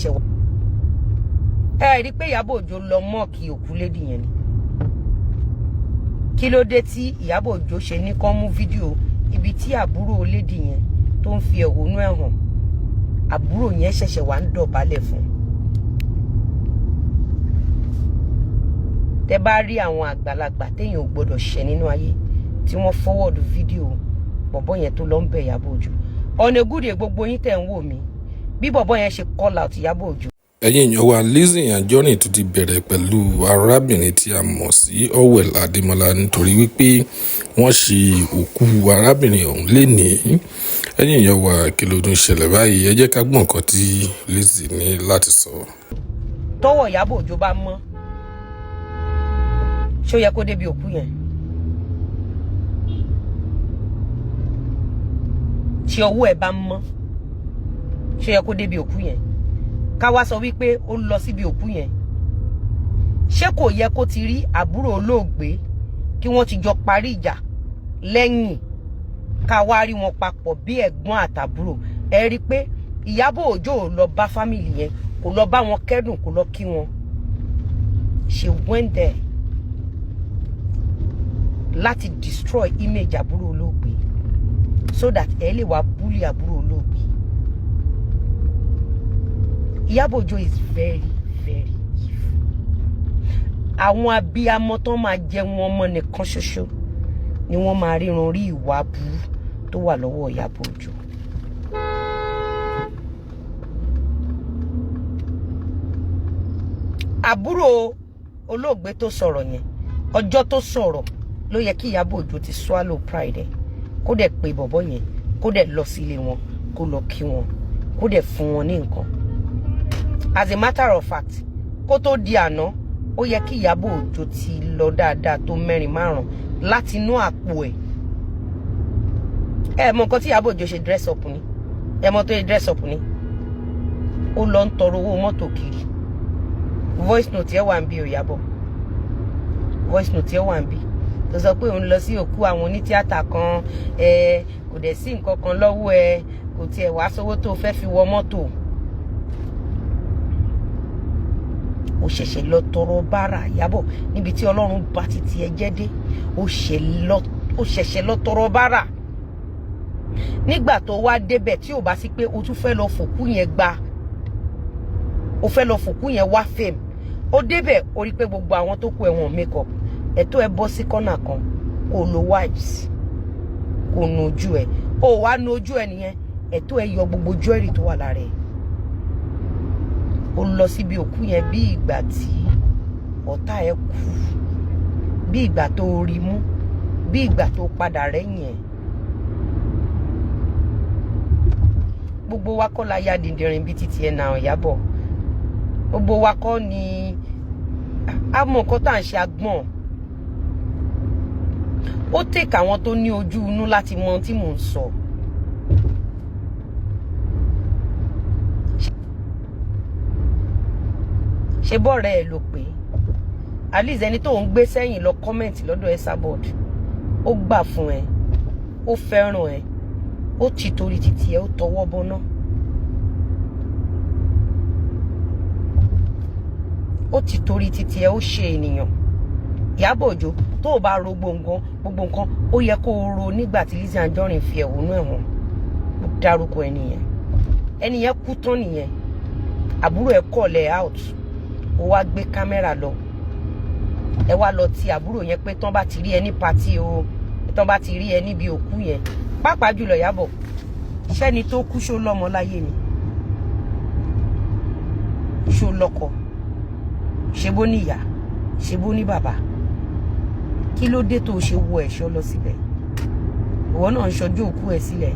Ṣe wá ẹ rí i pé Ìyábọ̀ Òjó lọ mock òkú lady yẹn ni. Kí ló dé tí Ìyábọ̀ Òjó ṣe ní kán mú fídíò ibi tí àbúrò lady yẹn tó ń fi ẹ̀hónú ẹ̀ hàn? Àbúrò yẹn ṣẹ̀ṣẹ̀ wá ń dọ̀bálẹ̀ fún un. Tẹ bá rí àwọn àgbàlagbà téèyàn ò gbọdọ̀ ṣẹ̀ nínú ayé tí wọ́n forward fídíò bọ̀bọ̀ yẹn tó lọ ń bẹ̀ Ìyábọ̀ Òjó ọ̀nà egúdè, gbogbo yín tẹ̀ ń wò mí bí bọ̀bọ̀ yẹn ṣe call out Ìyábọ̀ Òjó. Ẹ̀yin èèyàn wa, Lizzy Anjorin tún ti bẹ̀rẹ̀ pẹ̀lú arábìnrin tí a mọ̀ sí Allwell Adémọlá nítorí wípé wọ́n ṣe òkú arábìnrin ọ̀hún lénìí. Ẹ̀yin èèyàn wa, kí ló tún ṣẹlẹ̀ báyìí? Ẹ jẹ́ ká gbọ́ nǹkan tí Lizzy ní láti sọ. Tọwọ́ Ìyábọ̀ Òjó bá mọ́, ṣé ó yẹ kó débi òkú yẹn? Tí ọwọ́ ẹ̀ bá mọ́, ṣé ó yẹ kó débi òkú yẹn? Ká wá sọ wípé ó lọ síbi òkú yẹn, ṣé kò yẹ kó ti rí àbúrò olóògbé kí wọ́n ti jọ parí ìjà lẹ́yìn, ká wá rí wọn papọ̀ bí ẹ̀gbọ́n àtàbúrò? Ẹ rí i pé Ìyábọ̀ Òjó ò lọ bá family yẹn, kò lọ bá wọn kẹ́dùn, kò lọ kí wọn. She went there láti destroy image àbúrò olóògbé so that ẹ lè wá bully àbúrò olóògbé. Ìyábọ̀ Òjó is very, very evil. Àwọn abiyamọ tó máa jẹun ọmọ nìkan ṣoṣo ni wọ́n máa ríran rí ìwà aburú tó wà lọ́wọ́ Ìyábọ̀ Òjó. Àbúrò olóògbé tó sọ̀rọ̀ yẹn, ọjọ́ tó sọ̀rọ̀ ló yẹ kí Ìyábọ̀ Òjó ti swallow pride ẹ̀, kó dẹ̀ pe bọ̀bọ̀ yẹn, kó dẹ̀ lọ sílé wọn, kó lọ kí wọn, kó dẹ̀ fún wọn ní nǹkan. As a matter of fact, kó tó di àná, ó yẹ kí Ìyábọ̀ Òjó ti lọ dáadáa tó mẹ́rin márùn láti inú àpò ẹ̀. Ẹ mọ nǹkan tí Ìyábọ̀ Òjó ṣe dress up ni, ẹ mọ tó ṣe dress up ni. Ó lọ ń tọrọ owó mọ́tò kiri. Voice note ẹ wà ń bí o, Ìyábọ̀, voice note ẹ wà ń bí tó sọ pé òun lọ sí òkú àwọn onítíátà kan, ẹ kò dẹ̀ sí nǹkan kan lọ́wọ́ ẹ, kò tiẹ̀ wá sówó tó fẹ́ fi wọ mọ́tò. Ó ṣẹ̀ṣẹ̀ lọ tọrọ bára. Ìyábọ̀, níbi tí Ọlọ́run bá ti tiẹ̀ jẹ́ dé, ó ṣẹ̀ṣẹ̀ lọ tọrọ bára. Nígbà tó wá débẹ̀, tí ò bá sí pé o tún fẹ́ lọ fòkú yẹn gba, o fẹ́ lọ fòkú yẹn wá fame, ó débẹ̀, ó rí pé gbogbo àwọn tó kú ẹ̀wọ̀n make up ẹ̀tọ́ ẹ bọ́ sí kọ́nà kan, kó lo wipes, kó nu ojú ẹ. Ó wá nu ojú ẹ nìyẹn, ẹ̀tọ́ ẹ yọ gbogbo jewelry tó wà lára ẹ. Ó lọ síbi òkú yẹn bí ìgbà tí ọ̀tá ẹ kú, bí ìgbà tó rí mú, bí ìgbà tó padà rẹ́yìn ẹ̀. Gbogbo wa kọ́ la ya dìndìnrín bíi títí ẹ̀ náà, Ìyábọ̀. Gbogbo wa kọ́ ni a mọ nǹkan tá à ń ṣe agbọ́n. Ó take àwọn tó ní ojú inú láti mọ ohun tí mò ń sọ. Ṣe bọ́ọ̀rẹ́ ẹ ló pé at least ẹni tó ń gbé sẹ́yìn lọ comment lọ́dọ̀ Esabod, ó gbà fún ẹ, ó fẹ́ràn ẹ, ó ti torí títí ẹ, ó tọwọ́ bọ́ná. Ó ti torí títí ẹ, ó ṣe ènìyàn. Ìyábọ̀ Òjó, tó o bá ro gbogbo nǹkan, ó yẹ kó o ro nígbà tí Lizzy Anjorin fi ẹ̀hónú ẹ̀ hàn, ó dárúkọ ẹnìyẹn, ẹnìyẹn kú tán nìyẹn. Àbúrò ẹ call ẹ out, ó wá gbé kámẹ́rà lọ, ẹ wá lọ ti àbúrò yẹn pé tán bá ti rí ẹ ní patí o, tán bá ti rí ẹ níbi òkú yẹn, pàápàá jùlọ Ìyábọ̀, ṣẹ́ni tó kú ṣó lọ́mọ láyé ni? Ṣó lọ́kọ? Ṣe bó ní ìyá? Ṣe bó ní bàbá? Kí ló dé tó ṣe wọ ẹ̀ṣọ́ lọ síbẹ̀? Ìwọ náà ń ṣojú òkú ẹ̀ sílẹ̀.